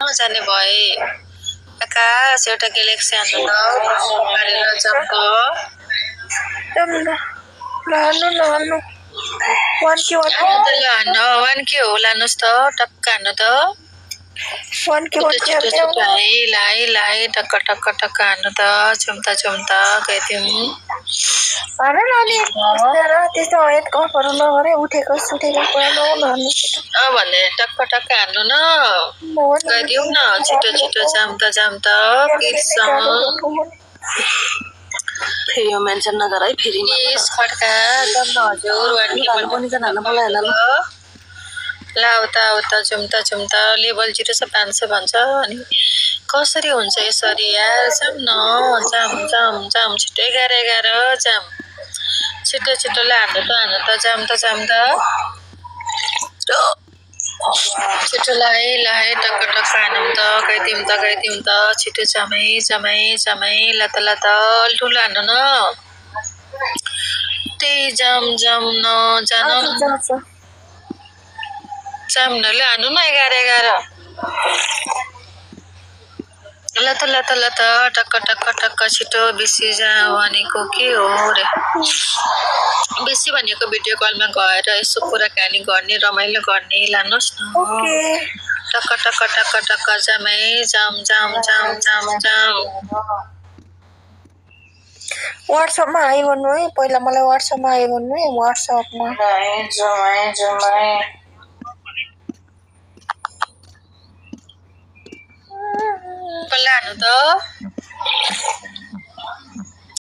जाने भए आकाश एउटा ग्यालेक्सी हान्नु न पारेर जम्प लानु 1 के हो लानुस् त टक्क हान्नु त 1 के लाई टक्क टक्क टक्क हान्नु त चुम्ता गइदिउँ त्यस्तो हेड कफहरू नगरे उठेको सुतेको कुरा नहान्नु भने टक्क टक्क हान्नु न गइदिउँ न छिटो जाम्ता फेरि यो मेन्सन नगर है फेरि खड्का हजुर ला उता चुम्ता लेभल 0 छ 500 भन्छ अनि कसरी हुन्छ यसरी यार जाम छिटो 11 जाम छिटो ला हान्नु त जाम त छिटो लाए टक्क हानौँ त गइदिउँ त छिटो जमै लत ठुलो हान्नु न त्यही जाम न जाम न हान्नु न 11 लत टक्क छिटो बेसी भनेको के हो रे बेसी भनेको भिडियो कलमा गएर यसो कुराकानी गर्ने रमाइलो गर्ने लानुहोस् न टक्क जमै जाम व्हाट्सएपमा हाई भन्नु है पहिला मलाई व्हाट्सएपमा हाई भन्नु है व्हाट्सएपमा जमै लानु त